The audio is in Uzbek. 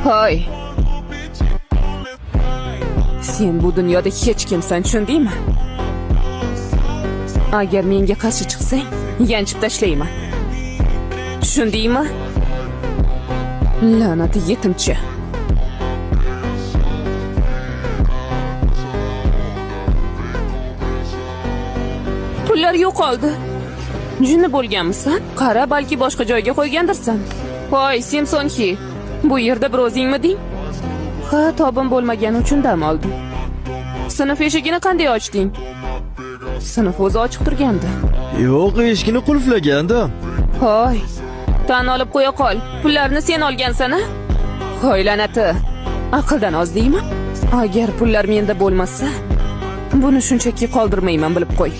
Hoy. Sen bu dunyoda hech kimsan, tushundingmi? Agar menga qarshi chiqsang, yanchib tashlayman. Tushundingmi? La'nati yetimcha. Pullar yo'qoldi. Jinni bo'lganmisan? Qara, balki boshqa joyga qo'ygandirsan. Voy, Simpsonxi. Bu yerda bir o'zingmiding? Ha, tobim bo'lmagani uchun dam oldim. Sinf eshigini qanday ochding? Sinf o'zi ochiq turgandi. Yo'q, eshikni qulflagandim. Hoy, tan olib qo'ya qol. Pullarni sen olgansan, a? Hoy, la'nati. Aqldan ozdingmi? Agar pullar menda bo'lmasa, buni shunchaki qoldirmayman, bilib qo'y.